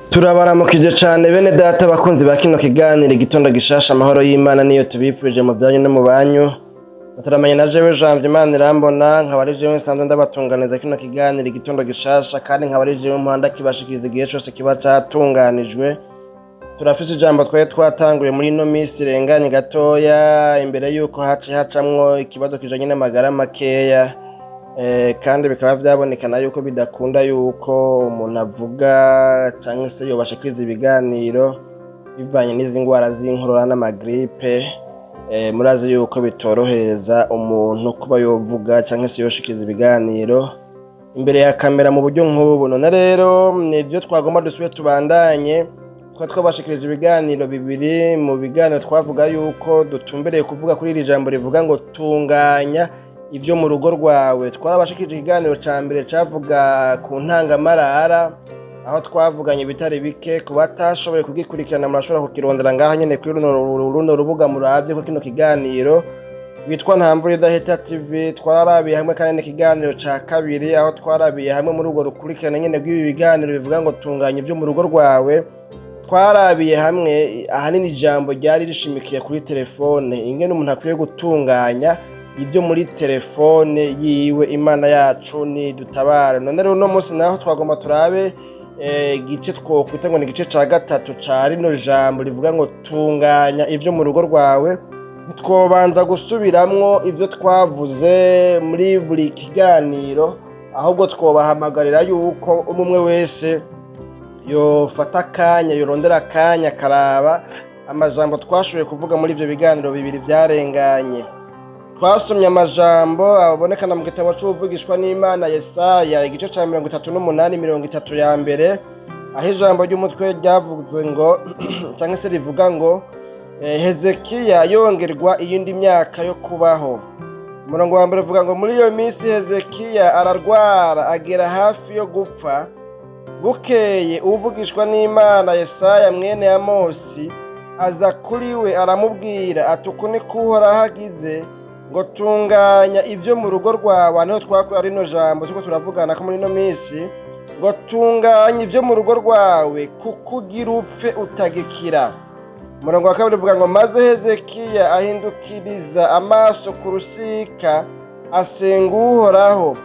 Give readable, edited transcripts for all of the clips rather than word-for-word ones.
Turabaramukije cane bene data bakunzi ba kino kiganiro Igitondo Gishasha. Amahoro y'Imana niyo tubipfurije mu byanyu no mu banyu. Mutaramanye na jewe Janvier Imana irambona, nkaba ari jewe nsanzwe ndabatunganiza kino kiganiro Igitondo Gishasha, kandi nkaba ari jewe muhanda kibashikiriza igihe cose kiba catunganijwe. Turafise ijambo twari twatanguye muri ino minsi irenganye gatoya, imbere yuko haci hacamwo ikibazo kijanye n'amagara makeya, kandi bikaba vyabonekana yuko bidakunda yuko umuntu avuga canke se yobashikiriza ibiganiro bivanye n'izi ngwara z'inkorora n'amagripe. Murazi yuko bitorohereza umuntu kuba yovuga canke se yoshikiriza ibiganiro imbere ya kamera mu buryo nk'ubu. None rero nivyo twagomba dusubire tubandanye. Twari twabashikirije ibiganiro bibiri. Mu biganiro twavuga yuko dutumbereye kuvuga kuri iri jambo rivuga ngo "Tunganya ivyo mu rugo rwawe". Twarabashikirije ikiganiro ca mbere cavuga ku ntangamarara, aho twavuganye ibitari bike. Ku batashoboye kugikurikirana, murashobora kukirondera ngaha nyene kuri runo rubuga muravye ko kino kiganiro witwa Ntamvura Idahita TV. Twarabiye hamwe kandi n'ikiganiro ca kabiri, aho twarabiye hamwe muri urwo rukurikirane nyene rw'ibi biganiro bivuga ngo "Tunganya ivyo mu rugo rwawe". Twarabiye hamwe ahanini ijambo ryari rishimikiye kuri telefone, ingene umuntu akwiye gutunganya ibyo muri telefone yiwe. Imana yacu ni dutabare. None rero uno munsi naho twagomba turabe igice twokwita ngo ni igice ca gatatu ca rino jambo rivuga ngo "Tunganya ivyo mu rugo rwawe". Ntitwobanza gusubiramwo ivyo twavuze muri buri kiganiro, ahubwo twobahamagarira yuko umwe wese yofata akanya, yorondera akanya akaraba amajambo twashoboye kuvuga muri ivyo biganiro bibiri vyarenganye. Twasomye amajambo abonekana mu gitabo c'Uvugishwa n'Imana Yesaya, igice ca 38, 30 ya mbere, aho ijambo ry'umutwe ryavuze ngo cyangwa se rivuga ngo "Hezekiya yongerwa iyindi myaka yo kubaho". Umurongo wa mbere uvuga ngo: "Muri iyo minsi Hezekiya ararwara, agera hafi yo gupfa. Bukeye uvugishwa n'Imana Yesaya mwene Amosi aza kuri we, aramubwira ati: 'Uku niko Uhoraho agize ngo: Tunganya ibyo mu rugo rwawe.'" Niho twakora rino jambo turiko turavugana ko muri ino minsi, ngo "Tunganya ibyo mu rugo rwawe, kuko ugira upfe utagikira". Umurongo wa kabiri uvuga ngo: "Maze Hezekiya ahindukiriza amaso ku rusika, asenga Uhoraho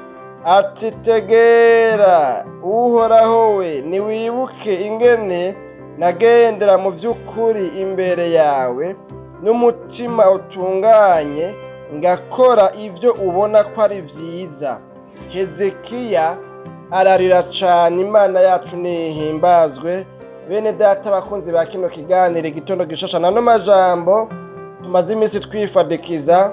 ati: 'Tegera, Uhoraho we, niwibuke ingene nagendera mu by'ukuri imbere yawe n'umutima utunganye, ngakora ibyo ubona ko ari byiza.' Hezekiya ararira cane." Imana yacu nihimbazwe. Bene data bakunzi ba kino kiganiro Igitondo Gishasha, nano majambo tumaze iminsi twifadikiza,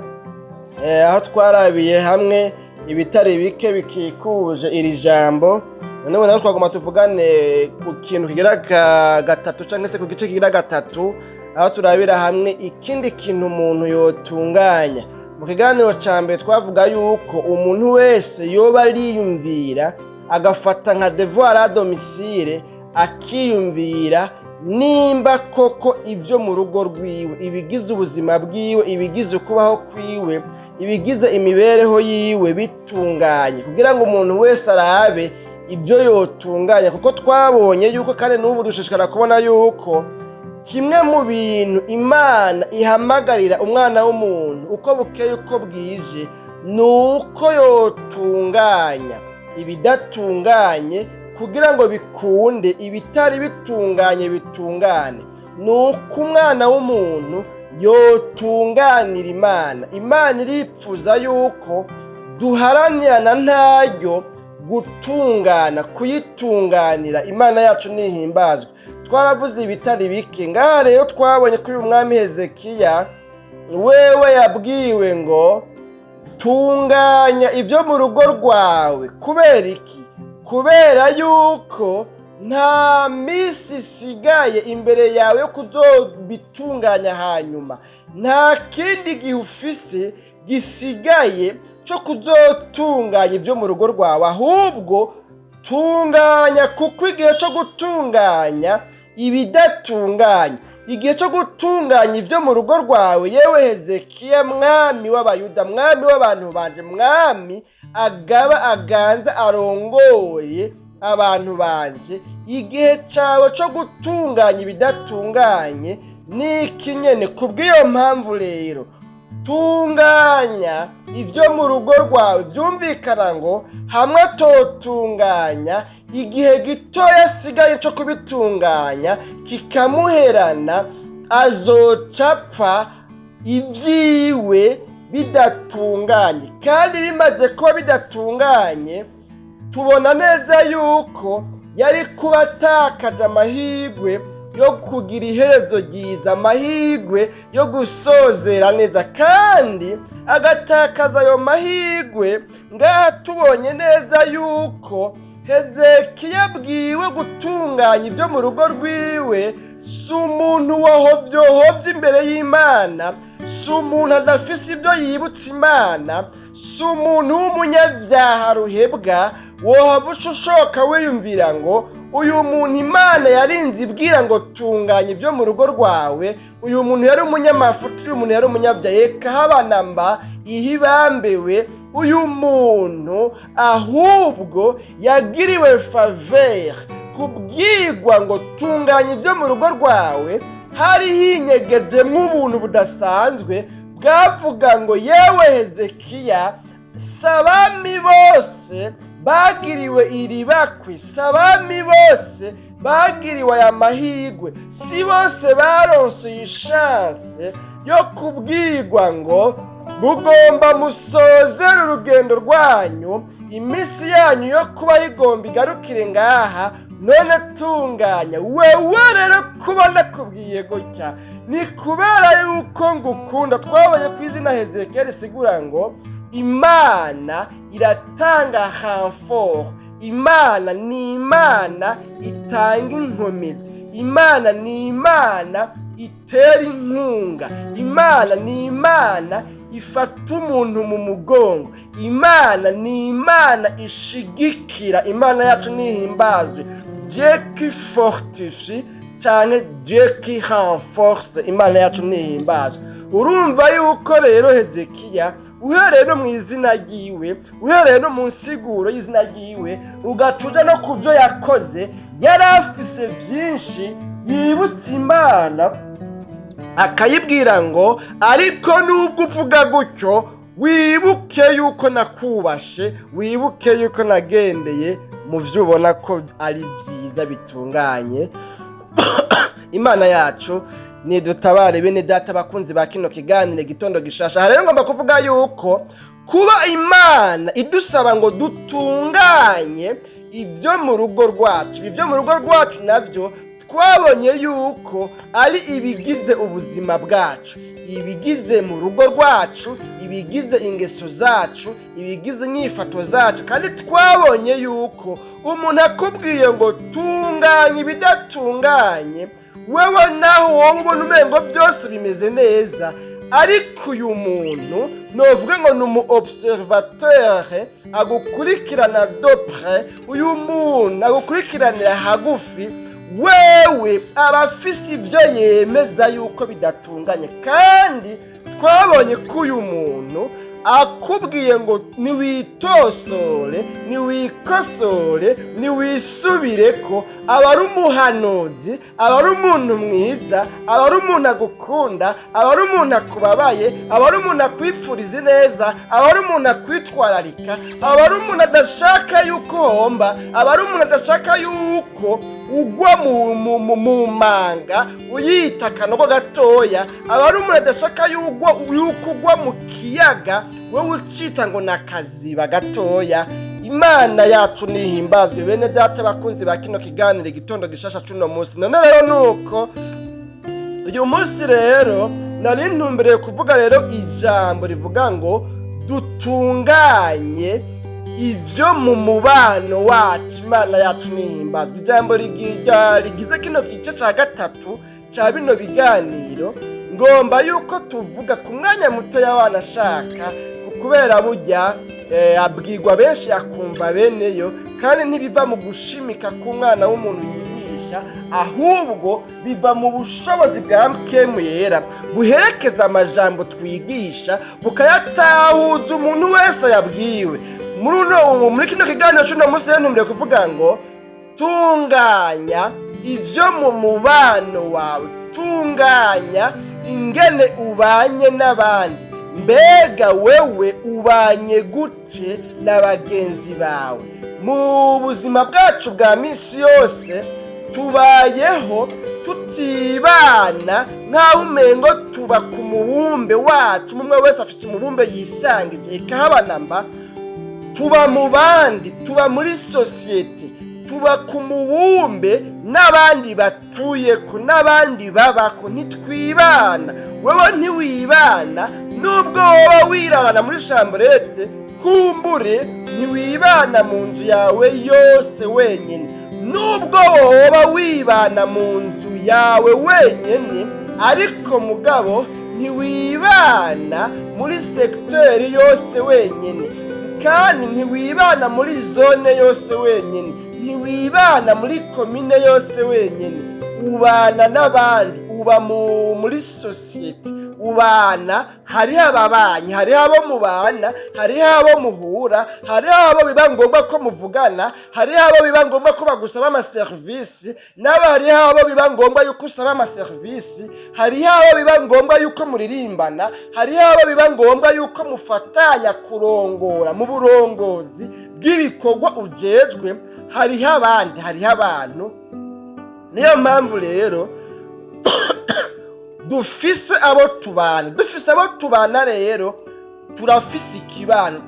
aho twarabiye hamwe ibitari bike bikikuje iri jambo. None naho twagomba tuvugane ku kintu kigira gatatu canke se ku gice kigira gatatu, aho turabira hamwe ikindi kintu umuntu yotunganya. Mu kiganiro ca mbere twavuga yuko umuntu wese yoba ariyumvira, agafata nka devoir à domicile, akiyumvira nimba koko ibyo mu rugo rwiwe, ibigize ubuzima bwiwe, ibigize ukubaho kwiwe, ibigize imibereho yiwe bitunganye, kugira ngo umuntu wese arabe ibyo yotunganya. Kuko twabonye yuko, kandi n'ubu dushishikara kubona yuko, kimwe mu bintu Imana ihamagarira umwana w'umuntu uko bukeye uko bwije ni uko yotunganya ibidatunganye, kugira ngo bikunde ibitari bitunganye bitungane. Ni uko umwana w'umuntu yotunganira Imana. Imana iripfuza yuko duharanirana ntaryo gutungana, kuyitunganira. Imana yacu nihimbazwe. Twaravuze ibitari bike ngaha. Rero twabonye ko uyu mwami Hezekiya wewe yabwiwe ngo "Tunganya ibyo mu rugo rwawe". Kubera iki? Kubera yuko nta minsi isigaye imbere yawe yo kuzobitunganya. Hanyuma nta kindi gihe ufise gisigaye cyo kuzotunganya ibyo mu rugo rwawe. Ahubwo tunganya, kuko igihe cyo gutunganya ibidatunganya, igihe cyo gutunganya ibyo mu rugo rwawe, yewe Hezekiya, mwami w'Abayuda, mwami w'abantu banje, mwami agaba, aganza, arongoye. Abantu banje, igihe cyawe cyo gutunganya ibidatunganye ni iki nyene. Kubw'iyo mpamvu rero, tunganya ibyo mu rugo rwawe. Byumvikana ngo hamwe atotunganya, igihe gitoya asigaye cyo kubitunganya kikamuherana, azoca apfa ibyiwe bidatunganye. Kandi bimaze kuba bidatunganye, tubona neza yuko yari kuba atakaje amahirwe yo kugira iherezo ryiza, amahirwe yo gusozera neza, kandi agatakaza ayo mahirwe. Ngaha tubonye neza yuko Hezekiya abwiwe gutunganya ibyo mu rugo rwiwe. Si umuntu wahovyohovye imbere y'Imana, si umuntu adafise ibyo yibutsa Imana, si umuntu w'umunyabyaha ruhebwa wohava uca ushoka wiyumvira ngo uyu muntu Imana yarinze ibwira ngo tunganya ibyo mu rugo rwawe, uyu muntu yari umunyamafuti, uyu muntu yari umunyabyaha. Eka habanamba ihibambewe, uyu muntu ahubwo yagiriwe faveur kubwirwa ngo tunganya ibyo mu rugo rwawe. Hari hinyegejemo ubuntu budasanzwe bwavuga ngo: "Yewe Hezekiya, si abami bose bagiriwe iri bakwe, si abami bose bagiriwe aya mahirwe, si bose baronse iyi chance yo kubwirwa ngo mugomba musozere urugendo rwanyu, iminsi yanyu yo kuba igomba igarukire ngaha. None tunganya." Wewe rero kuba nakubwiye gutya ni kubera yuko ngukunda. Twabonye ku izina Hezekiya risigura ngo Imana iratanga renfort, Imana ni Imana itanga inkomezi, Imana ni Imana itera inkunga, Imana ni Imana ifata umuntu mu mugongo, Imana ni Imana ishigikira. Imana yacu nihimbazwe. Dieu qui fortifie canke Dieu qui renforce, Imana yacu nihimbazwe. Urumva yuko rero Hezekiya, uhereye no mu izina ryiwe, uhereye no mu nsiguro y'izina ryiwe, ugaca uja no ku byo yakoze, yari afise byinshi yibutsa Imana, akayibwira ngo: "Ariko nubwo uvuga gutyo, wibuke yuko nakubashe, wibuke yuko nagendeye mu byo ubona ko ari byiza bitunganye." Imana yacu nidutabare. Bene data bakunzi ba kino kiganiro Gitondo Gishasha, aha rero ngomba kuvuga yuko kuba Imana idusaba ngo dutunganye ibyo mu rugo rwacu, ibyo mu rugo rwacu nabyo twabonye yuko ari ibigize ubuzima bwacu, ibigize mu rugo rwacu, ibigize ingeso zacu, ibigize inyifato zacu. Kandi twabonye yuko umuntu akubwiye ngo tunganye ibidatunganye, wewe naho wowe ubona umengo byose bimeze neza, ariko uyu muntu novuga ngo ni umu observateur agukurikirana de près, uyu muntu agukurikiranira hagufi, wewe aba afise ibyo yemeza yuko bidatunganye. Kandi twabonye ko uyu muntu akubwiye ngo niwitosore, niwikosore, niwisubire, ko aba ari umuhanuzi, aba ari umuntu mwiza, aba ari umuntu agukunda, aba ari umuntu akubabaye, aba ari umuntu akwipfuriza neza, aba ari umuntu akwitwararika, aba ari umuntu adashaka yuko uhomba, aba ari umuntu adashaka yuko ugwa mu manga uyita akanogo gatoya, aba ari umuntu adashaka yuko ugwa mu kiyaga wowe ucita ngo ni akaziba gatoya. Imana yacu nihimbazwe. Bene data bakunzi ba kino kiganiro Igitondo Gishasha c'uno munsi, none rero nuko uyu munsi rero nari ntumbereye kuvuga rero ijambo rivuga ngo dutunganye ivyo mu mubano wacu. Imana yacu nihimbazwe. Ijambo rigize kino gice ca gatatu ca bino biganiro, ngomba yuko tuvuga ku mwanya muto wanashaka, kubera burya abwirwa benshi akumva beneyo, kandi ntibiva mu gushimika k'umwana w'umuntu yigisha, ahubwo biva mu bushobozi bwa Mpwemu Yera buherekeza amajambo twigisha, bukayatahuza umuntu wese yabwiwe. Muri kino kiganiro c'uno munsi rero ntumbere kuvuga ngo tunganya ivyo mu mubano wawe, tunganya ingene ubanye n'abandi. Mbega wewe ubanye gute na bagenzi bawe? Mu buzima bwacu bwa minsi yose tubayeho tutibana, nk'aho umengo tuba ku mubumbe wacu, umwe wese afite umubumbe yisangije ikahabanamba. Tuba mu bandi, tuba muri sosiyete, tuba ku mubumbe n'abandi batuyeko, n'abandi babako. Ntitwibana. Wewe ntiwibana, nubwo woba wirarana muri chambrette, kumbure ntiwibana mu nzu yawe yose wenyine. Nubwo woba wibana mu nzu yawe wenyine, ariko mugabo ntiwibana muri secteur yose wenyine, kandi ntiwibana muri zone yose wenyine, ntiwibana muri komine yose wenyine. Ubana n'abandi, uba muri sosiyete, ubana, hariho ababanyi, hariho abo mubana, hariho abo muhura, hariho abo biba ngombwa ko muvugana, hariho abo biba ngombwa ko bagusaba amaserivisi, nabo hariho abo biba ngombwa yuko usaba amaserivisi, hariho abo biba ngombwa yuko muririmbana, hariho abo biba ngombwa yuko mufatanya kurongora mu burongozi bw'ibikorwa ujejwe. Hariho abandi, hariho abantu. Niyo mpamvu rero dufise abo tubana. Dufise abo tubana rero, turafise ikibano,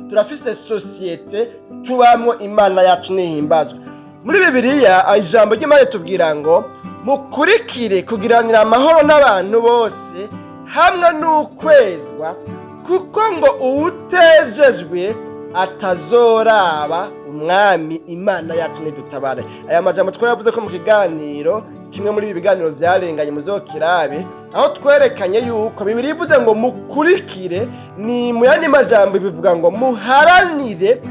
turafise sosiyete tubamwo. Imana yacu nihimbazwe. Muri Bibiliya, ijambo ry'Imana ritubwira ngo mukurikire kugiranira amahoro n'abantu bose hamwe n'ukwezwa, kuko ngo uwutejejwe atazoraba Umwami. Imana yacu nidutabare. Aya majambo twaravuze ko mu kiganiro kimwe muri ibi biganiro byarenganye, muzokirabe, aho twerekanye yuko Bibiliya ivuze ngo mukurikire, ni mu yandi majambo bivuga ngo muharanire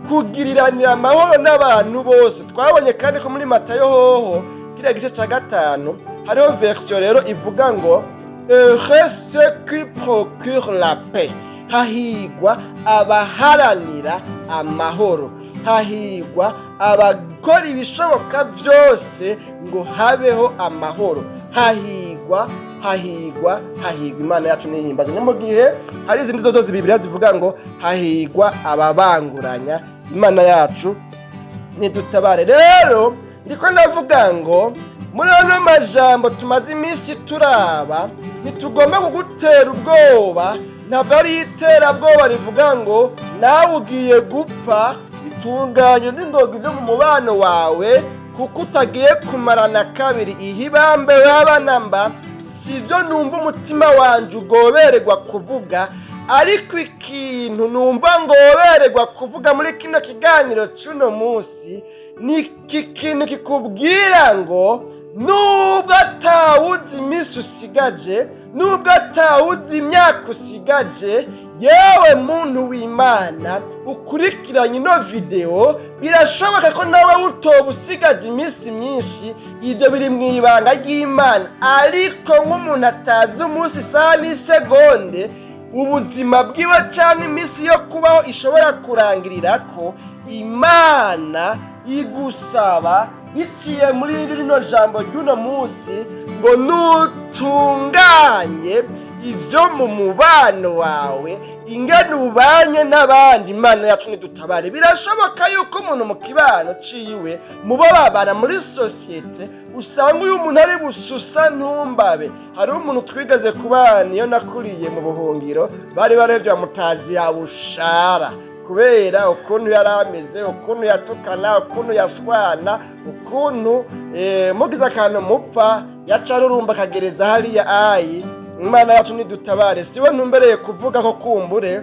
kugiriranira amahoro n'abantu bose. Twabonye kandi ko muri Matayo hoho, kiriya gice cya 5, hariho version rero ivuga ngo "Heureux ceux qui procurent la paix", hahigwa abaharanira amahoro, hahigwa abakora ibishoboka byose ngo habeho amahoro, hahigwa, hahigwa, hahigwa. Imana yacu nihimbaza. Ni mu gihe hari izindi zozo Bibiliya zivuga ngo hahigwa ababanguranya. Imana yacu nidutabare. Rero ndiko ndavuga ngo muri ano majambo tumaze iminsi turaba, ntitugomba kugutera ubwoba. Ntabwo ari iterabwoba rivuga ngo nawe ugiye gupfa, itunganye n'ingoga ibyo mu mubano wawe, kuko utagiye kumarana kabiri ihibambe w'abanamba. Sibyo numva umutima wanjye ugobererwa kuvuga, ariko ikintu numva ngobererwa kuvuga muri kino kiganiro cy'uno munsi ni iki kintu kikubwira ngo nubwo atawuzi iminsi usigaje, nubwo atawuzi imyaka usigaje, yewe muntu w'Imana ukurikiranye ino videwo, birashoboka ko nawe utoba usigaje iminsi myinshi. Ibyo biri mu ibanga ry'Imana, ariko nk'umuntu atazi umunsi, isaha n'isegonde ubuzima bwiwe cyangwa iminsi yo kubaho ishobora kurangirira ko, Imana igusaba biciye muri rino jambo ry'uno munsi ngo nutunganye ivyo mu mubano wawe, ingene ubanye n'abandi. Imana yacu nidutabare. Birashoboka yuko umuntu mu kibano ciwe, mubo babana muri sosiyete, usanga uyu muntu ari bususa ntumbabe. Hariho umuntu twigeze kubana iyo nakuriye mu buhungiro, bari barevye bamutazi ya bushara, kubera ukuntu yari ameze, ukuntu yatukana, ukuntu yashwana, ukuntu mugize akantu mupfa yaca arurumba akagereza hariya ayi. Imana yacu nidutabare. Siwe ntumbereye kuvuga ko kumbure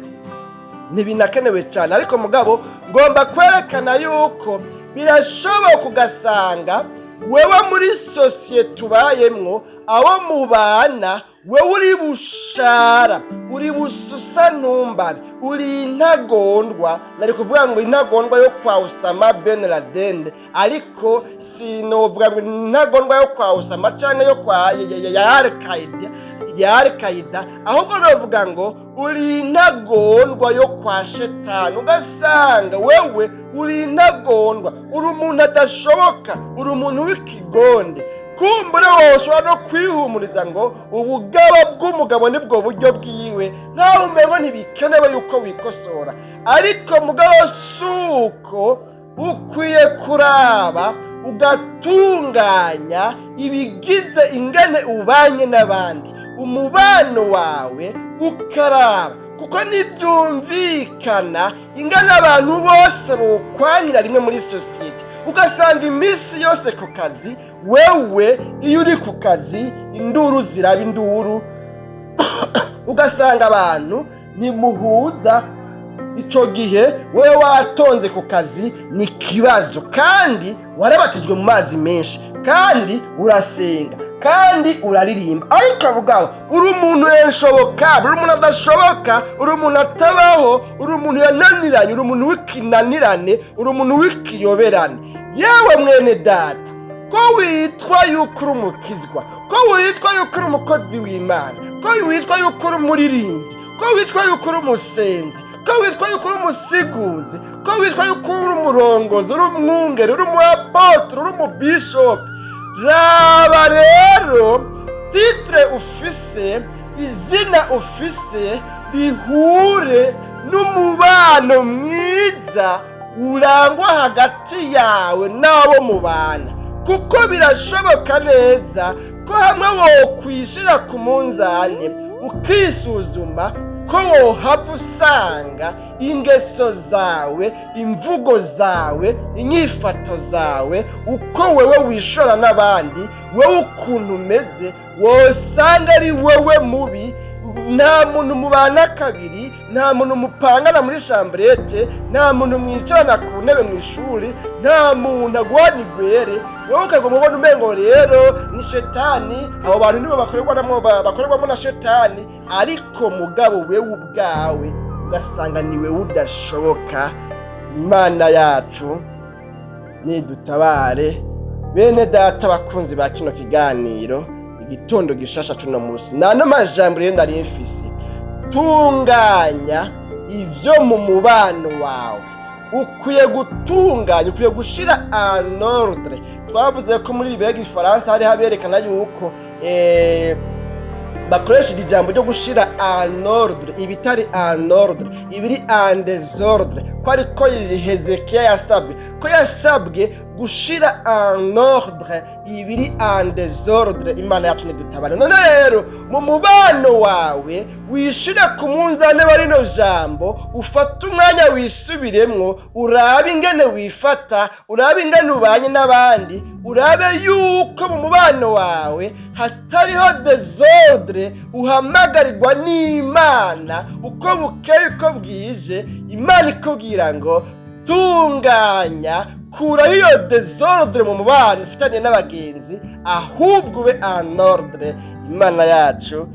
ntibinakenewe cyane, ariko mugabo ngomba kwerekana yuko birashoboka ugasanga wewe muri sosiyete ubayemwo, abo mubana, wewe uri bushara, uri bususa ntumbabe, uri intagondwa. Nari kuvuga ngo intagondwa yo kwa Usama Ben Laden, ariko sinovuga ngo intagondwa yo kwa Usama canke yo kwa ya Al-Qaeda, ya Al-Qaeda, ahubwo novuga ngo Uri intagondwa yo kwa Shetani. Ugasanga wewe uri intagondwa, uri umuntu adashoboka, uri umuntu w'ikigonde. Kumbure wowe ushobora no kwihumuriza ngo ubugaba bw'umugabo nibwo buryo bwiwe, nkaho umengo ntibikenewe yuko wikosora. Ariko mugabo suko ukwiye kuraba ugatunganya ibigize ingene ubanye n'abandi, umubano wawe ukaraba, kuko ntibyumvikana ingana abantu bose bukwangira rimwe muri sosiyete. Ugasanga iminsi yose ku kazi, wewe iyo uri ku kazi induru ziraba induru, ugasanga abantu ntimuhuza. Ico gihe wewe watonze ku kazi ni ikibazo, kandi warabatijwe mu mazi menshi, kandi urasenga, kandi uraririmba, ariko bwawe uri umuntu yashoboka, uri umuntu adashoboka, uri umuntu atabaho, uri umuntu yananiranye, uri umuntu w'ikinanirane, uri umuntu w'ikiyoberane. Yewe mwene data, ko witwa yuko uri umukizwa, ko witwa yuko uri umukozi w'Imana, ko witwa yuko uri umuririmbyi, ko witwa yuko uri umusenzi, ko witwa yuko uri umusiguzi, ko witwa yuko uri umurongozi, uri umwungeri, uri umuapôtre, uri umubishopu, raba rero titre ufise, izina ufise bihure n'umubano mwiza urangwa hagati yawe n'abo mubana, kuko birashoboka neza ko hamwe wokwishira ku munzani ukisuzuma, ko wohava usanga ingeso zawe, imvugo zawe, inyifato zawe, uko wewe wishora n'abandi, wewe ukuntu umeze, wosanga ari wewe mubi. Nta muntu mubana kabiri, nta muntu mupangana muri chambrette, nta muntu mwicarana ku ntebe mu ishuri, nta muntu aguhana igwere. Wowe ukaguma ubona umengo rero ni shetani, abo bantu nibo bakorerwamo na shetani. Ariko mugabo wewe ubwawe ugasanga ni wewe udashoboka. Imana yacu nidutabare. Bene data bakunzi ba kino kiganiro Igitondo Gishasha cuno musi, nano majambo rero nari mfise: tunganya ivyo mu mubano wawe. Ukwiye gutunganya, ukwiye gushira en ordre. Twavuze ko muri Bibiliya y'igifaransa hariho aberekana yuko bakoresheje ijambo ryo gushira en ordre ibitari en ordre, ibiri en désordre, ko ariko Hezekiya yasabwe, ko yasabwe gushira en ordre ibiri en désordre. Imana yacu nidutabare. None rero mu mubano wawe wishire ku munzane wa rino jambo, ufate umwanya wisubiremwo, urabe ingene wifata, urabe ingene ubanye n'abandi, urabe yuko mu mubano wawe hatariho désordre. Uhamagarirwa n'Imana uko bukeye uko bwije, Imana ikubwira ngo tunganya, kuraho iyo désordre mu mubano ufitanye n'abagenzi, ahubwo ube en ordre. Imana yacu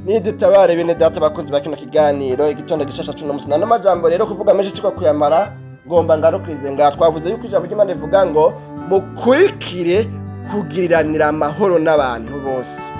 nidutabare. Bene data bakunzi ba kino kiganiro Igitondo Gishasha cuno musi, nano majambo rero kuvuga menshi siko kuyamara, ngomba ngarukirize ngaha. Twavuze yuko ijambo ry'Imana rivuga ngo mukurikire kugiriranira amahoro n'abantu bose.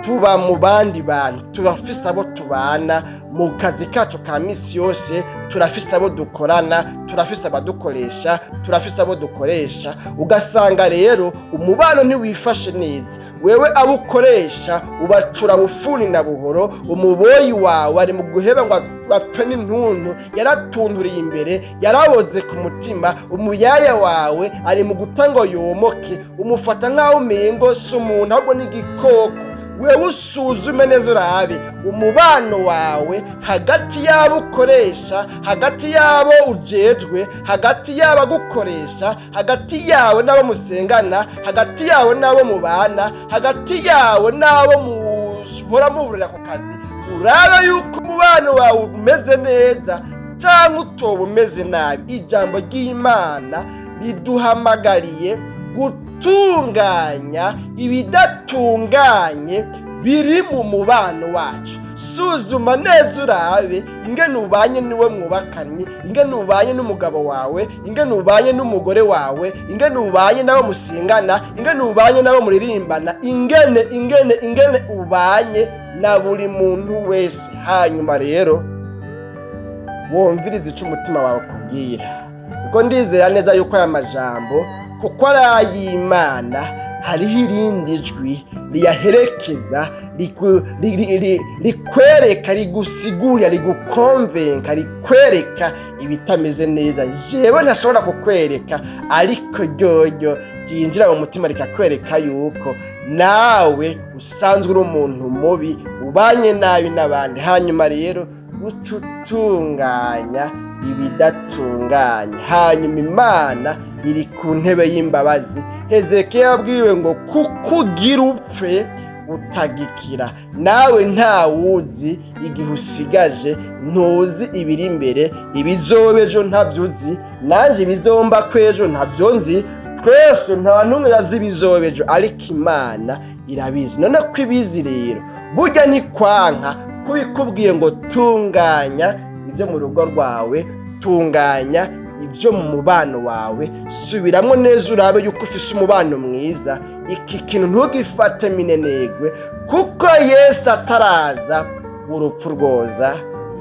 Tuba mu bandi bantu, turafise abo tubana mu kazi kacu ka misi yose, turafise abo dukorana, turafise abadukoresha, turafise abo dukoresha. Ugasanga rero umubano ntiwifashe neza. Wewe abo ukoresha ubacura bufuni na buhoro, umuboyi wawe ari mu guheba ngo bapfe n'intuntu, yaratunduriye imbere, yaraboze ku mutima. Umuyaya wawe ari mu guta ngo yomoke, umufata nk'aho umengo si umuntu ahubwo n'igikoko. Wewe usuzume neza, urabe umubano wawe hagati y'abo ukoresha, hagati y'abo ujejwe, hagati y'abagukoresha, hagati yawe n'abo musengana, hagati yawe n'abo mubana, hagati yawe n'abo muhora muhurira ku kazi. Urabe yuko umubano wawe umeze neza cyangwa utoba umeze nabi. Ijambo ry'Imana riduhamagariye gutunganya ibidatunganye biri mu mubano wacu. Suzuma neza, urabe ingene ubanye niwe mwubakanye, ingene ubanye n'umugabo wawe, ingene ubanye n'umugore wawe, ingene ubanye n'abo musengana, ingene ubanye n'abo muririmbana, ingene ubanye n'abagenzi. Na buri muntu wese. Hanyuma rero wumvirize ico umutima wawe ukubwira, kuko ndizera neza yuko aya majambo, kuko ari ay'Imana, hariho irindi jwi riyaherekeza, rikwereka, rigusigurira, rigukonvenka, rikwereka ibitameze neza. Jewe ntashobora kukwereka, ariko ryoryo ryinjira mu mutima rikakwereka yuko nawe usanzwe uri umuntu mubi, ubanye nabi n'abandi. Hanyuma rero uca utunganya ibidatunganye. Hanyuma Imana iri ku ntebe y'imbabazi. Hezekiya yabwiwe ngo kuko ugira upfe utagikira, nawe ntawuzi igihe usigaje, ntuzi ibiri imbere, ibizoba ejo ntabyo uzi, nanjye ibizomba kw'ejo ntabyo nzi. Twese nta n'umwe azi ibizoba ejo, ariko Imana irabizi. None ko ibizi rero, burya ntikwanka kubikubwiye ngo tunganya ibyo mu rugo rwawe, tunganya ibyo mu mubano wawe, subiramo neza urabe yuko ufise umubano mwiza. Iki kintu ntugifate minenegwe, kuko Yesu ataraza urupfu rwoza,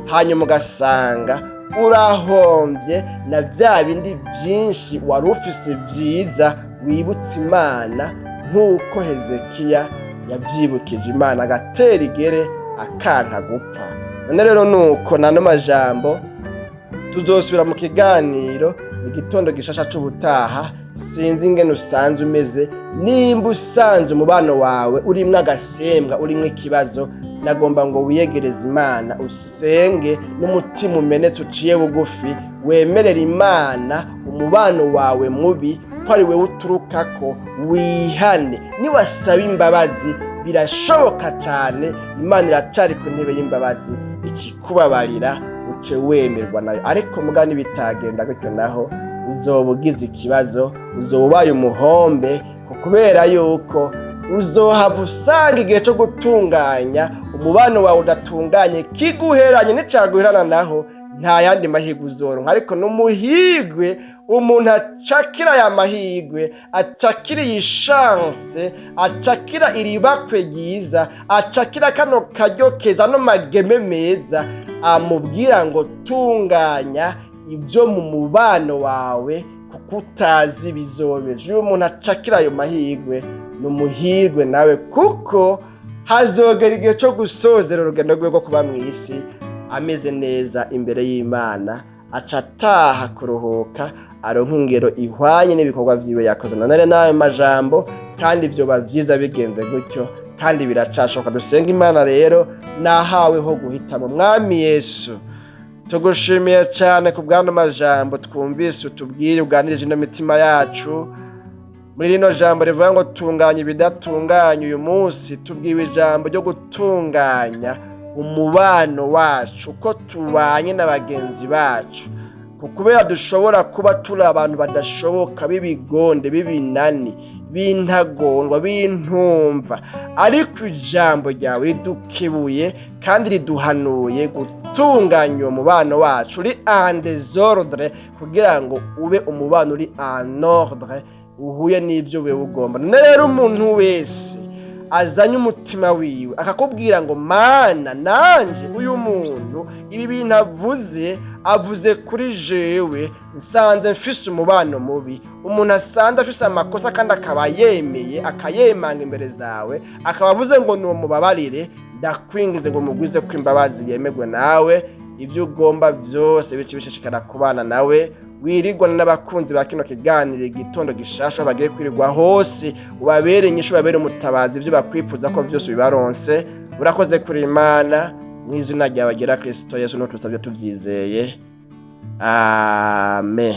hanyuma ugasanga urahombye na bya bindi byinshi wari ufise byiza wibutse Imana, nk'uko Hezekiya yabyibukije Imana agatera igere akanka gupfa. None rero nuko nano majambo, tuzosubira mu kiganiro Igitondo Gishasha c'ubutaha. Sinzi ingene usanze umeze. Nimba usanze umubano wawe urimwo agasembwa, urimwo ikibazo, nagomba ngo wiyegereze Imana, usenge n'umutima umenetse, uciye bugufi, wemerere Imana umubano wawe mubi ko ari wewe uturukako, wihane. Niwasaba imbabazi, birashoboka cyane, Imana iracari ku ntebe y'imbabazi, ikikubabarira, uce wemerwa nayo. Ariko mugani bitagenda gutyo naho, uzoba ugize ikibazo, uzoba ubaye umuhombe, kubera yuko uzohava usanga igihe cyo gutunganya umubano wawe udatunganye kiguheranye. N'icaguherana naho, nta yandi mahirwe uzoronka. Ariko n'umuhigwe umuntu acakira aya mahirwe, acakira iyi chance, acakira iri bakwe ryiza, acakira kano karyo keza no mageme meza amubwira ngo tunganya ibyo mu mubano wawe, kuko utazi ibizobeje. Iyo umuntu acakira ayo mahirwe, ni umuhirwe nawe, kuko hazogera igihe cyo gusozera urugendo rwe rwo kuba mu isi ameze neza imbere y'Imana, aca ataha kuruhuka, aronka ingero ihwanye n'ibikorwa vyiwe yakoze. None n'ayo majambo, kandi vyoba vyiza bigenze gutyo, kandi biracashoboka. Dusenga Imana rero, nahaweho guhitamo. Mwami Yesu, tugushimiye cyane ku bw'ano majambo twumvise utubwiye, uganirije ino mitima yacu muri rino jambo rivuga ngo tunganya ibidatunganye. Uyu munsi tubwiwe ijambo ryo gutunganya umubano wacu, uko tubanye na bagenzi bacu, kubera dushobora kuba turi abantu badashoboka, b'ibigonde, b'ibinani, b'intagondwa, b'intumva, ariko ijambo ryawe ridukebuye kandi riduhanuye gutunganya uwo mubano wacu uri en désordre, kugira ngo ube umubano uri en ordre, uhuye n'ibyo wewe ugomba. None rero umuntu wese azanye umutima wiwe akakubwira ngo Mana, nanje uyu muntu ibi bintu avuze, avuze kuri jewe, nsanze mfise umubano mubi, umuntu asanze afise amakosa kandi akaba yemeye akayemanga imbere zawe, akaba avuze ngo numubabarire, ndakwingize ngo mugwize ko imbabazi, yemerwe nawe, ibyo ugomba byose bice bishishikara kubana nawe. Wirirwa n'abakunzi ba kino kiganiro Igitondo Gishasha, aho bagiye kwirirwa hose, ubabere inyishu, ubabere umutabazi, ibyo bakwifuza ko byose ubibaronse. Urakoze kuri Imana. Mu izina ryawe ryera Kristo Yesu niho tubisabye tubyizeye, amen.